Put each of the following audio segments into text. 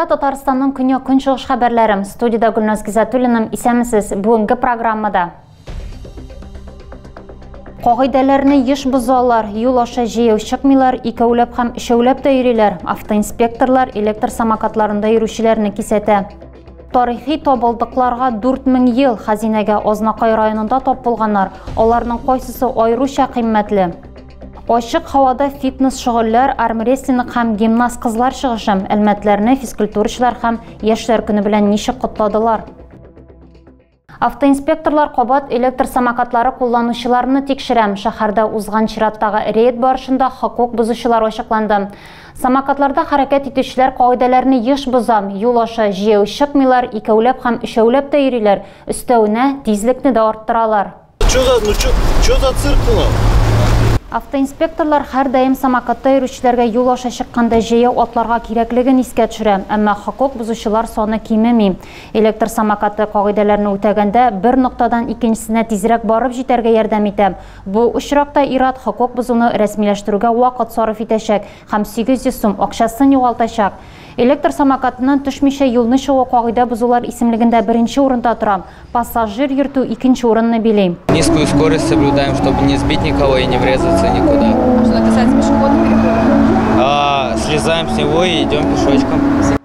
Чиратта Татарстанның көньяк-көнчыгыш хәбәрләре. Студиядә Гөлназ Гизатуллина. Исәнмесез. Бүгенге программада. Кагыйдәләрне еш бозалар, юл аша җәяү чыкмыйлар, икәүләп һәм өчәүләп тә йөриләр. Автоинспекторлар электр самокатларында йөрүчеләрне кисәтә. Тарихи табылдыкларга 4000 ел хәзинәгә Азнакай районында тап булганнар. Аларның кайсысы аеруча кыйммәтле? Ачык һавада фитнес шөгыльләр, армрестлинг һәм гимнаст кызлар чыгышы. Әлмәтләрне физкультурачылар һәм яшьләр көне белән ничек котладылар? Автоинспекторлар кабат электр самокатлары кулланучыларны тикшерә. Шәһәрдә узган чираттагы рейд барышында хокук бозучылар ачыкланды. Самокатларда хәрәкәт итүчеләр кагыйдәләрне еш боза. Юл аша җәяү чыкмыйлар, икәүләп һәм өчәүләп тә йөриләр. Өстәвенә, тизлекне дә арттыралар. Чё за, ну чё, чё за цирк у нас? Автоинспекторлар һәрдаим самокатта йөрүчеләргә юл аша чыкканда җәяү атларга кирәклеген искә төшерә, әмма хокук бозучылар саны кимеми. Электр самокаты кагыйдәләрне үтәгәндә бер ноктадан икенчесенә тизрәк барып җитәргә ярдәм итә. Бу очракта ир-ат хокук бозуны рәсмиләштерүгә вакыт сарыф итәчәк һәм 800 сум акчасын югалтачак. Электр самокатыннан төшмичә юлны чыгу кагыйдә бозулар исемлегендә беренче урында тора. Пассажир йөртү икенче урынны били. Низкую скорость соблюдаем, чтобы не сбить никого и не врезаться никуда. А что касается пешеходных переходов? Слезаем с него и идем пешочком.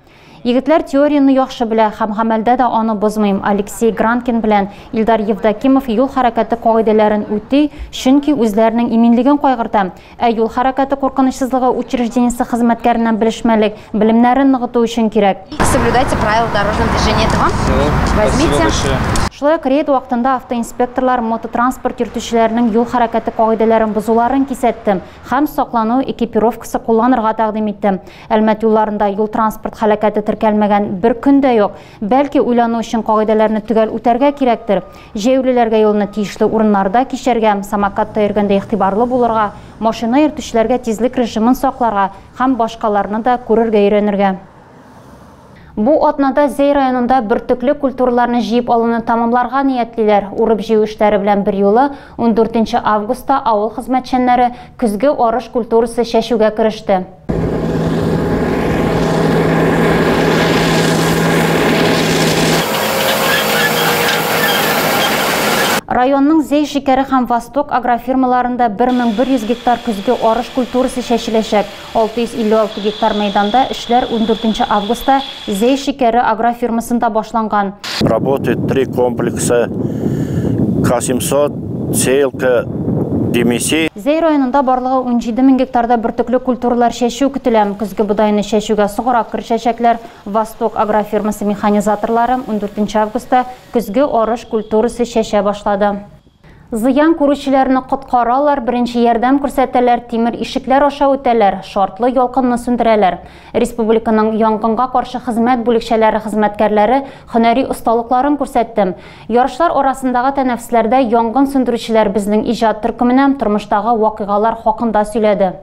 Егетләр теорияне яхшы белә һәм гамәлдә дә аны бозмый. Алексей Гранкин белән Илдар Евдокимов юл хәрәкәте кагыйдәләрен үти, чөнки үзләренең иминлеген кайгырта. Ә юл хәрәкәте куркынычсызлыгы учреждениесе хезмәткәреннән белешмәлек, белемнәрен ныгыту өчен кирәк. Соблюдайте правила дорожного движения. Это вам. Всё, Возьмите. спасибо большое. Шулай ук рейд вакытында автоинспекторлар мототранспорт йөртүчеләренең юл хәрәкәте кагыйдәләрен бозуларын кисәтте һәм саклану экипировкасы кулланырга тәкъдим итте. Әлмәт юлларында юл транспорт һәлакәте теркәлмәгән бер көн дә юк. Бәлки уйлану өчен кагыйдәләрне төгәл үтәргә кирәктер. Җәяүлеләргә юлны тиешле урыннарда кичәргә, самокатта йөргәндә игътибарлы булырга, машина йөртүчеләргә тизлек режимын сакларга һәм башкаларны да күрергә өйрәнергә. Бу атнада Зәй районында бөртекле культураларны җыеп алуны тамамларга ниятлиләр. Урып җыю эшләре белән бер юлы 14 августта авыл хезмәтчәннәре көзге арыш культурасы чәчүгә кереште. Районның Зәй шикәре һәм Восток агрофирмаларында 1100 гектар көзге арыш культурасы чәчеләчәк. 656 гектар мәйданда эшләр 14 августта Зәй шикәре агрофирмасында башланган. Работает три комплекса К-700, Сеялка, Демисей. Зәй районында барлыгы 17 000 гектарда бөртекле культуралар чәчү көтелә. Көзге бодайны чәчүгә соңрак керешәчәкләр. Восток агрофирмасы механизаторлары 14 августта көзге арыш культурасы чәчә башлады. Зыян күрүчеләрне коткаралар, беренче ярдәм күрсәтәләр, тимер ишекләр аша үтәләр, шартлы ялкынны сүндерәләр. Республиканың янгынга каршы хезмәт бүлекчәләре хезмәткәрләре һөнәри осталыкларын күрсәтте. Ярышлар арасындагы тәнәфесләрдә янгын сүндерүчеләр безнең иҗат төркеменә тормыштагы вакыйгалар хакында сөйләде.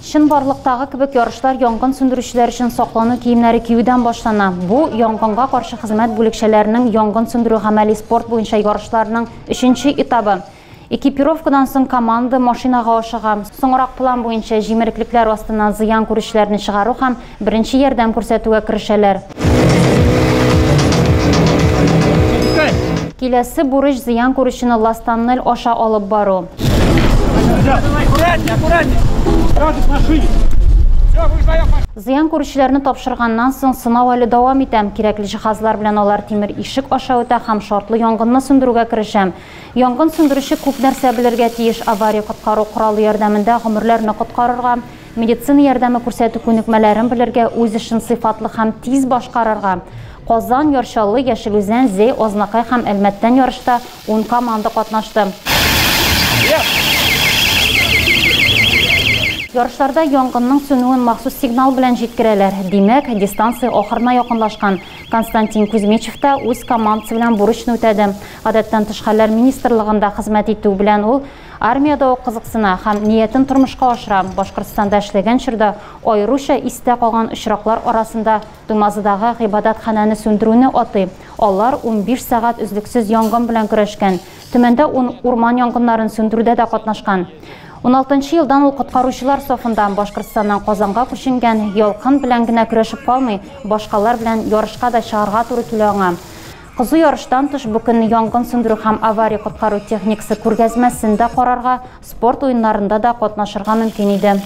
Чынбарлыктагы кебек ярышлар янгын сүндерүчеләр өчен саклану киемнәре киюдән башлана. Бу янгынга каршы хезмәт бүлекчәләренең янгын сүндерү гамәли спорт буенча ярышларының 3нче этабы. Экипировкадан соң команда машинага ашыга. Соңрак план буенча җимереклекләр астыннан зыян күрүчеләрне чыгару һәм беренче ярдәм күрсәтүгә керешәләр. Киләсе бурыч зыян күрүчене ластаннел аша алып бару. Зыян күрүчеләрне тапшырганнан соң сынау әле дәвам итә. Кирәкле җиһазлар белән алар тимер ишек аша үтә һәм шартлы янгынны сүндерүгә керешә. Янгын сүндерүче күп нәрсә белергә тиеш. Авария коткару коралы ярдәмендә гомерләрне коткарырга, медицина ярдәме күрсәтү күнекмәләрен белергә, үз эшен сыйфатлы һәм тиз башкарырга. Казан, Яр Чаллы, Яшел Үзән, Зәй, Азнакай һәм Әлмәттән ярышта 10 команда катнашты. Ярышларда янгынның сүнүен махсус сигнал белән җиткерәләр. Димәк, дистанция ахырына якынлашкан. Константин Кузьмичев та үз командасы белән бурычны үтәде. Гадәттән тыш хәлләр министрлыгында хезмәт итү белән ул армиядә ук кызыксына һәм ниятен тормышка ашыра. Башкортстанда эшләгән чорда аеруча истә калган очраклар арасында Туймазыдагы гыйбадәтханәне сүндерүне атый. Алар 15 сәгать өзлексез янгын белән көрәшкән. Төмәндә урман янгыннарын сүндерүдә дә катнашкан. 16 елдан ул коткаручылар сафында. Башкортстаннан Казанга күченгән, ялкын белән генә көрәшеп калмый, башкалар белән ярышка да чыгарга туры килә аңа. Кызу ярыштан тыш бу көнне янгын сүндерү һәм авария коткару техникасы күргәзмәсен дә карарга, спорт уеннарында да катнашырга мөмкин иде.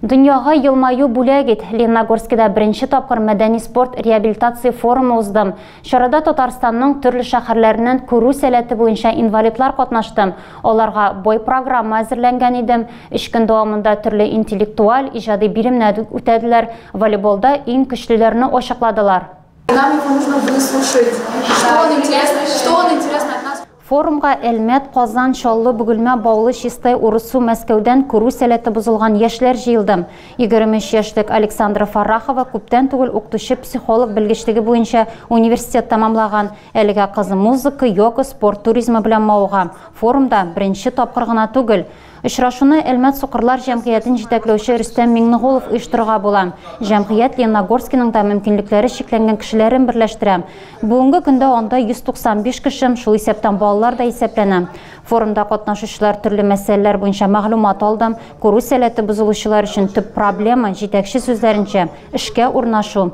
Дөньяга елмаю бүләк ит. Лениногорскида беренче тапкыр мәдәни спорт реабилитация форумы узды. Чарада Татарстанның төрле шәһәрләреннән күрү сәләте буенча инвалидлар катнашты. Аларга бай программа әзерләнгән иде. 3 көн дәвамында төрле интеллектуаль, иҗади биремнәр үтәделәр. Волейболда иң көчлеләрне ачыкладылар. Нам его нужно выслушать, что он интересно от нас. Форумга Әлмәт, Казан, Чаллы, Бөгелмә, Баулы, Чистай, Урыссу, Мәскәүдән күрү сәләте бозылган яшьләр җыелды. 23 яшьлек Александра Фаррахова күптән түгел укытучы психолог белгечлеге буенча университет тәмамлаган. Әлегә кыз музыка, йога, спорт туризмы белән мавыга. Форумда беренче тапкыр гына түгел. Очрашуны Әлмәт сукырлар җәмгыятен җитәкләүче Рөстәм Миңнеголов оештырырга була. Җәмгыять Лениногорскиның да мөмкинлекләре чикләнгән кешеләрен берләштерә. Бүгенге көндә анда 195 кеше, шул исәптән балалар да исәпләнә. Форумда катнашучылар төрле мәсьәләләр буенча мәгълүмат алды. Күрү сәләте бозылучылар өчен төп проблема, җитәкче сүзләренчә, эшкә урнашу.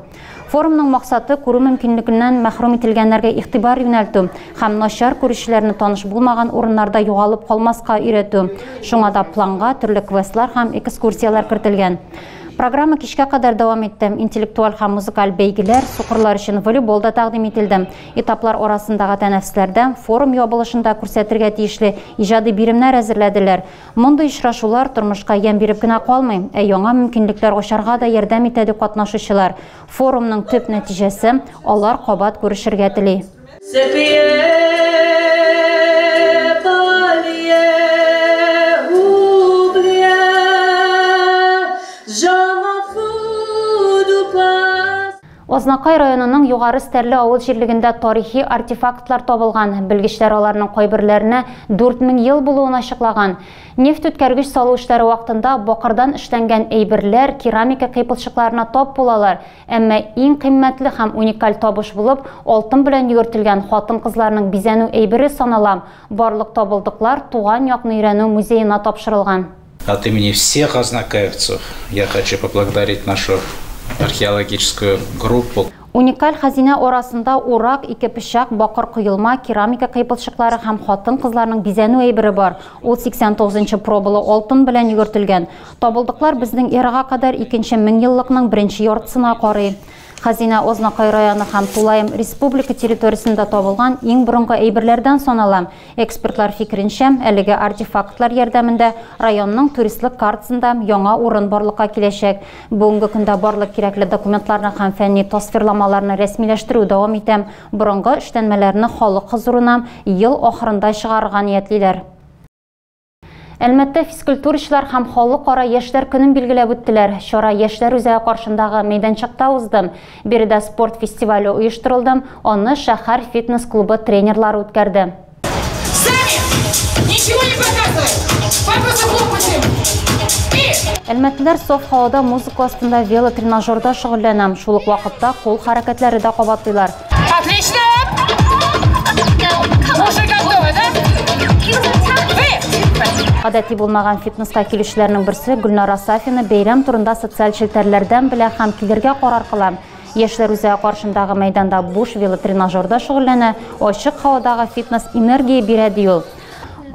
Форумның максаты күрү мөмкинлегеннән мәхрүм ителгәннәргә игътибар юнәлтү һәм начар күрүчеләрне таныш булмаган урыннарда югалып калмаска өйрәтү. Шуңа да планга төрле квестлар һәм экскурсияләр кертелгән. Программа кичкә кадәр дәвам итте. Интеллектуаль һәм музыкаль бәйгеләр, сукырлар өчен волейбол да тәкъдим ителде. Этаплар арасындагы тәнәфесләрдә форум ябылышында күрсәтергә тиешле иҗади биремнәр әзерләделәр. Мондый очрашулар тормышка ямь биреп кенә калмый, ә яңа мөмкинлекләр ачарга да ярдәм итә дип катнашучылар. Форумның төп нәтиҗәсе алар кабат күрешергә тели. Азнакай районының Югары Стәрле авыл җирлегендә тарихи артефактлар табылган. Белгечләр аларның кайберләренә 4000 ел булуын ачыклаган. Нефть үткәргеч салу эшләре вакытында бакырдан эшләнгән әйберләр керамика кыйпылчыкларына тап булалар. Әмма иң кыйммәтле һәм уникаль табыш булып, алтын белән йөгертелгән хатын-кызларның бизәнү әйбере санала. Барлык табылдыклар туган якны өйрәнү музеена тапшырылган. От имени всех азнакаевцев я хочу поблагодарить нашу археологическую группу. Уникаль хазина арасында урак, ике пычак, бакыр коелма, керамика кыйпылчыклары һәм хатын-кызларның бизәнү әйбере бар. Ул 89-нчы пробалы алтын белән йөгертелгән. Табылдыклар безнең эрага кадәр 2-нче меңьеллыкның беренче яртысына карый. Хазина Азнакай районы һәм тулаем республика территориясендә табылган иң борынгы әйберләрдән санала. Экспертлар фикеренчә, әлеге артефактлар ярдәмендә районның туристлык картасында яңа урын барлыкка киләчәк. Бүгенге көндә барлык кирәкле документларны һәм фәнни тасвирламаларны рәсмиләштерү дәвам итә. Борынгы эшләнмәләрне халык хозурына ел ахырында чыгарырга ниятлиләр. Әлмәттә физкультурачылар һәм халыкара яшьләр көнен билгеләп үттеләр. Чара яшьләр үзәге каршындагы мәйданчыкта узды. Биредә спорт фестивале оештырылды. Аны шәһәр фитнес-клубы тренерлары үткәрде. Сами ничего не показывай. Попросту хлопайте. Әлмәтлеләр саф һавада музыка астында велотренажерда шөгыльләнә. Шул ук вакытта кул хәрәкәтләре дә кабатлыйлар. Отлично! Уже готовы, да? Гадәти булмаган фитнеска килүчеләрнең берсе Гөлнара Сафина бәйрәм турында социаль челтәрләрдән белә һәм килергә карар кыла. Яшьләр үзәге каршындагы мәйданда буш велотренажерда шөгыльләнә, ачык һавадагы фитнес энергия бирә ди ул.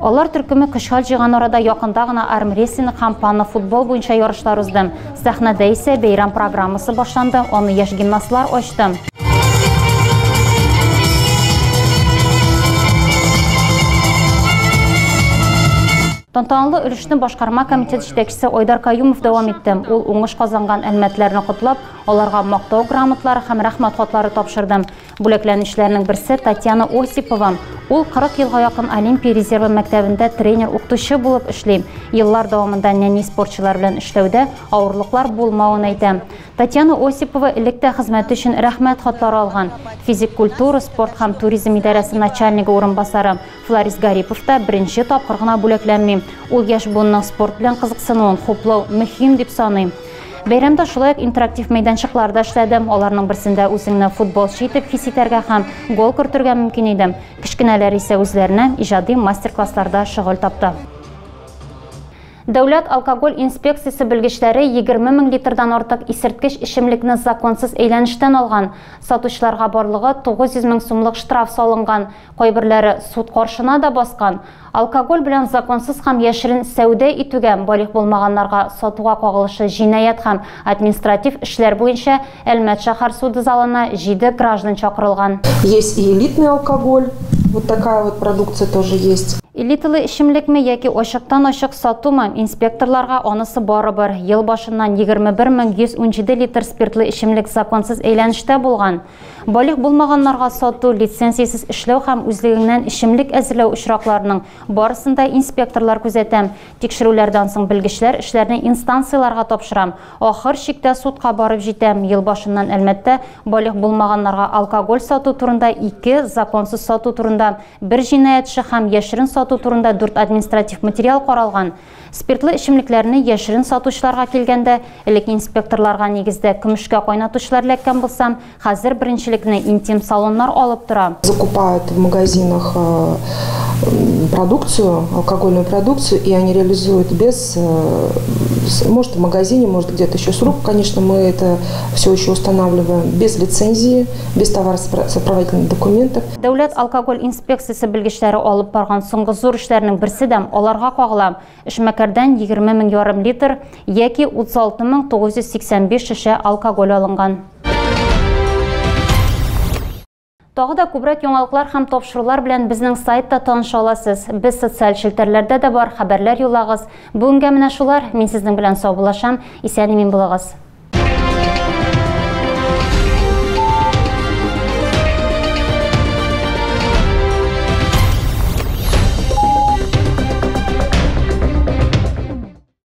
Алар төркеме көч-хәл җыйган арада якында гына армрестлинг һәм панофутбол буенча ярышлар узды. Сәхнәдә исә бәйрәм программасы башланды, аны яшь гимнастлар ачты. Тантаналы өлешне башкарма комитет җитәкчесе Айдар Каюмов дәвам итте. Ул уңыш казанган әлмәтләрне котлап, аларга мактау грамоталары һәм рәхмәт хатлары тапшырды. Бүләкләнүчеләрнең берсе Татьяна Осипова. Ул 40 елга якын Олимпия резервы мәктәбендә тренер-укытучы булып эшли. Еллар дәвамында нәни спортчылар белән эшләүдә авырлыклар булмавын әйтә. Татьяна Осипова электә хезмәте өчен рәхмәт хатлары алган. Физик культура, спорт һәм туризм идарәсе начальнигы урынбасары Фларис Гарипов та беренче тапкыр гына бүләкләнми. Ул яшь буынның спорт белән кызыксынуын хуплау мөһим дип саный. Бәйрәмдә шулай ук интерактив мәйданчыклар да эшләде. Аларның берсендә үзеңне футболчы итеп хис итәргә һәм гол кертергә мөмкин иде. Кечкенәләр исә үзләренә иҗади мастер-классларда шөгыль тапты. Дәүләт алкоголь инспекциясе белгечләре 20 мең литрдан артык исерткеч эчемлекне законсыз әйләнештән алган. Сатучыларга барлыгы 900 мең сумлык штраф салынган. Кайберләре суд каршына да баскан. Алкоголь белән законсыз һәм яшерен сәүдә итүгә, балигъ булмаганнарга сатуга кагылышы җинаять һәм административ эшләр буенча Әлмәт шәһәр суды залына 7 граждан чакырылган. Есть и элитный алкоголь, вот такая вот продукция тоже есть. Элиталы эчемлекме яки ачыктан-ачык сатумы, инспекторларга анысы барыбер. Ел башыннан 21117 литр спиртлы эчемлек законсыз әйләнештә булган. Балигъ булмаганнарга сату, лицензиясез эшләү һәм үзлегеннән эчемлек әзерләү очракларының барысын да инспекторлар күзәтә. Тикшерүләрдән соң белгечләр эшләрне инстанцияләргә тапшыра. Ахыр чиктә судка барып җитә. Ел башыннан Әлмәттә балигъ булмаганнарга алкоголь сату турында 2, законсыз сату турында 1 җинаять эше һәм яшерен сату турында 4 административ материал каралган. Спиртлы эчемлекләрне яшерен сатучыларга килгәндә, элек инспекторларга нигездә көмешкә кайнатучылар эләккән булса, хәзер беренчелекне интим салоннар алып тора. Закупают в магазинах продукцию, алкогольную продукцию, и они реализуют без, может, в магазине, может, где-то еще с рук, конечно, мы это все еще устанавливаем, без лицензии, без товаросопроводительных документов. Дәүләт алкоголь инспекциясе белгечләре алып барган соңгы зур эшләрнең берсе дә аларга кагыла. Эшмәкәрдән 20 мең ярым литр яки 36985 шешә алкоголь алынган. Тагы да күбрәк яңалыклар һәм тапшырулар белән безнең сайтта таныша аласыз. Без социаль челтәрләрдә дә бар, хәбәрләр юллагыз. Бүгенгә менә шулар. Мин сезнең белән саубуллашам. Исән-имин булыгыз.